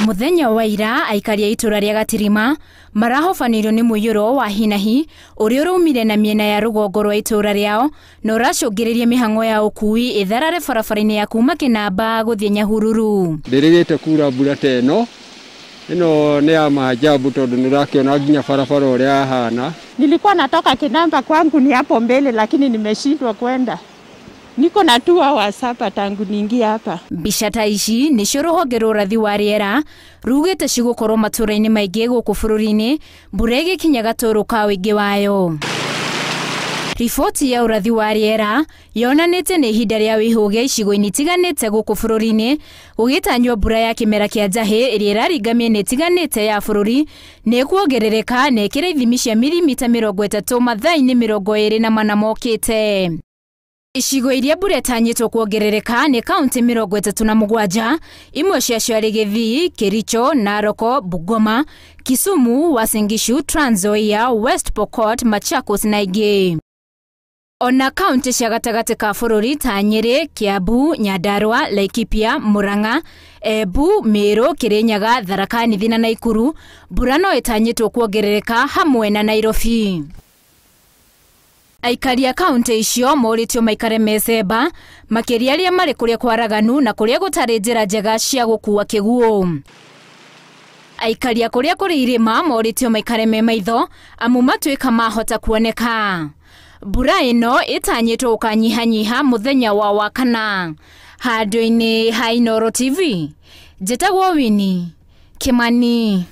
Muthenya wa ira aikari a itura ria Gatirima marahobanĩirio nĩ mũiyũro wa hinahi ũrĩa ũraumire na mĩena ya rũgongo rwa itũra rĩao na ũracũngĩrĩria mĩhang'o ya ũkui ĩtharare barabara-inĩ ya kuma Kĩnamba gũthiĩ Nyahururu. Ndĩrĩgĩte kura mbura ta ĩno, ĩno nĩ ya maajabu tondũ nĩ ũrakĩona nginya barabara ũrĩa yahana. Nilikuwa natoka Kinamba kwangu ni hapo mbele, lakini nimeshindwa kwenda. Niko na 2 hours hapa tangu niingie hapa. Mbica ta ici nĩcio rũhonge rwa ũrathi wa rĩera rugĩte cigũkorwo matũra-inĩ maingĩ gũkũ bũrũri-inĩ mbura ĩgĩkinya gatũrũ ka ũingĩ wayo. Riboti ya ũrathi wa rĩera yonanĩtie nĩ ihinda rĩa wĩhũge icigo-inĩ itiganĩte gũkũ bũrũri-inĩ gũgĩtanywo mbura ya kĩmera kĩa njahĩ ĩrĩa ĩraringa mĩena ĩtiganĩte ya bũrũri nĩ ĩkuongerereka na ĩkĩre ithimi cia mirimita 30 mathaa-inĩ 24 mokĩte. Icigo iria mbura ĩtanyĩtwo kuongerereka nĩ kaunti 37, imwe ciacio arĩ Gĩthii, Kericho, Narok, Bungoma, Kisumu, Uasin Gishu, Trans Nzoia, West Pokot, Machakos na ingĩ. Ona kaunti cia gatagatĩ ka bũrũri ta Nyĩrĩ, Kiambu, Nyandarua, Laikipia, Murang'a, Embu, Meru, Kirinyaga, Tharaka Nithi na Nakuru, mbura no ĩtanyĩtwo kuongerereka hamwe na Nairobi. Aikari a kaunti icio morĩtio maikare mecemba makĩria arĩa marĩ kũrĩa kwaraganu na kũrĩa gũtarĩ njĩra njega cia gũkua kĩguũ. Aikari a kũrĩa kũrĩ irĩma morĩtio maikare me maitho amu matuĩka mahota kuoneka. Mbura ĩno ĩtanyĩtwo gũkanyihanyiha mũthenya wa Wakana. Handũ-inĩ ha Inooro TV, njĩtagwo Winnie Kimani.